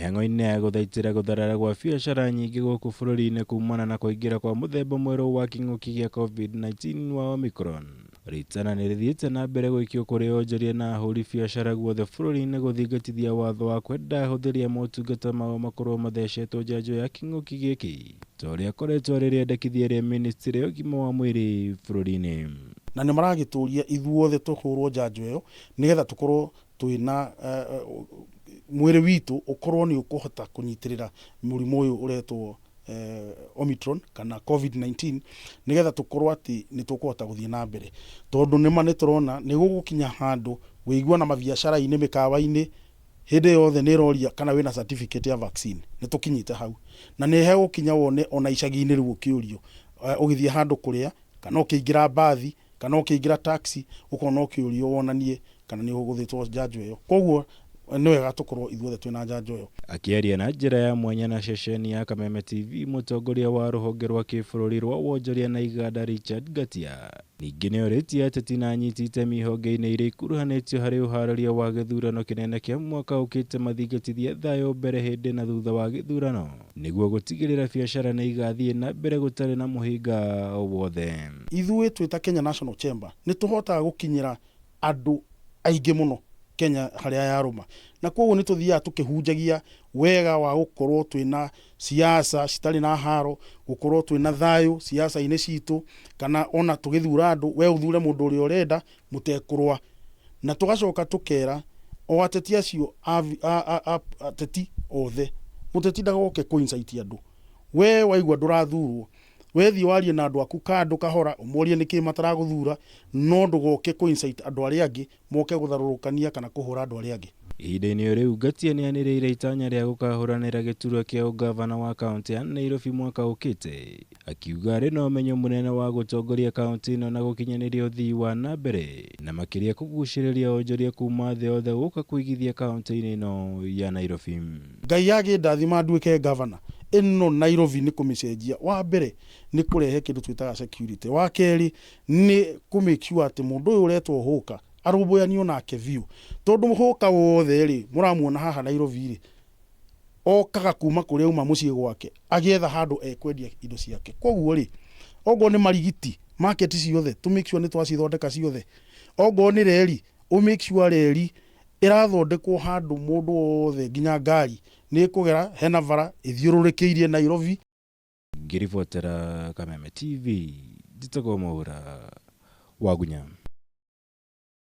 Mĩhang'o-inĩ ya gũthaitĩra gũtharara gwa biacara nyingĩ gũkũ bũrũri-inĩ kumana na kũingĩra kwa mũthemba mwerũ wa kĩng'ũki gĩa Covid-19 wa Omicron. Rĩtana nĩ rĩthiĩte na mbere gũikio kũrĩ onjoria na ahũri biacara guothe bũrũri-inĩ gũthingatithia watho wa kwenda ahũthĩri a motungata mao makorwo mathecetwo njanjo ya kĩng'ũki gĩkĩ ta ũrĩa akoretwo arĩ rĩendekithia rĩa mĩnĩstrĩ ya ũgima wa mwĩrĩ bũrũri-inĩ. Na nĩ maragĩtũria ithuothe tũhũrwo njanjo ĩyo nĩgetha tũkorwo twĩna mwĩrĩ witũ ũkorwo nĩ ũkũhota kũnyitĩrĩra mũrimũ ũyũ ũretwo Omicron kana Covid-19 nĩgetha tũkorwo atĩ nĩ tũkũhota gũthiĩ na mbere. Tondũ nĩma nĩ tũrona nĩ gũgũkinya handũ wĩigua na mabiacara-inĩ, mĩkawa-inĩ, hĩndĩ yothe nĩ ĩroria kana wĩna certificate ya vaccine. Nĩ tũkinyĩte hau. Na nĩ hegũkinya wone ona icagi-inĩ rĩu ũkĩũrio ũgĩthiĩ handũ kũrĩa kana ũkĩingĩra mbathi kana ũkĩingĩra taxi ũkona ũkĩũrio wonanie kana nĩ ũgũthĩtwo njanjo ĩyo. Koguo nĩ wega tũkorwo ithuothe twĩna njanjo ĩyo. Akĩaria na njĩra ya mwanya na ceceni ya Kameme TV, mũtongoria wa rũhonge rwa kĩbũrũri rwa wonjoria na iganda Richard Ngatia ningĩ nĩorĩtie ateti na anyiti itemi honge-inĩ iria ikuruhanĩtio harĩ ũharĩria wa gĩthurano kĩnene kĩa mwaka ũkĩte mathingatithie thayũ mbere hĩndĩ na thutha wa gĩthurano nĩguo gũtigĩrĩra biacara nĩ igathiĩ na mbere gũtarĩ na mũhĩnga o wothe. Ithuĩ twĩ ta Kenya National Chamber nĩ tũhotaga gũkinyĩra andũ aingĩ mũno Kenya harĩa yarũma, na koguo nĩ tũthiaga tũkĩhunjagia wega wa gũkorwo twĩna siasa citarĩ na haro, gũkorwo twĩna thayũ siasa-inĩ citũ, kana ona tũgĩthura andũ, we ũthure mũndũ ũrĩa ũrenda mũtekũrũa. Na tũgacoka tũkera o ateti acio a ateti othe, mũteti ndagoke kũ incite andũ, we waigua ndũrathurwo, we thiĩ warie na andũ aku kando kahora, ũmorie nĩkĩ mataragũthura, no ndũgoke kũ incite andũ arĩa angĩ moke gũtharũrũkania kana kũhũra andũ arĩa angĩ. Ihinda-inĩ o rĩu, Ngatia nĩ anĩrĩire itanya rĩa gũkahũranĩra gĩturwa kĩa ũngavana wa kaũntĩ ya Nairobi mwaka ũkĩte, akiuga arĩ na ũmenyo mũnene wa gũtongoria kaũntĩ ĩno na gũkinyanĩria ũthii wa na mbere na makĩria kũgucĩrĩria onjoria kuma thĩ yothe gũka kũigithia kaũntĩ-inĩ ĩno ya Nairobi. Ngai agĩndathima nduĩke ngavana, ĩno Nairobi nĩ kũmĩcenjia. Wa mbere nĩ kũrehe kĩndũ twĩtaga security. Wa kerĩ nĩ kũ make sure atĩ mũndũ ũyũ ũretwo hũka arũmbũyanio nake biũ. Tondũ hũka wothe rĩ, mũramuona haha Nairobi rĩ, okaga kuma kũrĩa auma mũciĩ gwake agĩetha handũ ekwendia indo ciake. Koguo rĩ, okorwo nĩ marigiti, market ciothe tũ make sure nĩ twacithondeka ciothe. Okorwo nĩ reri, ũ make sure reri ĩrathondekwo handũ mũndũ wothe nginya ngari nĩ ĩkũgera, hena bara ĩthiũrũrũkĩirie Nairobi. Ngĩribotera Kameme TV, njĩtagwo Mwaura Wagunya.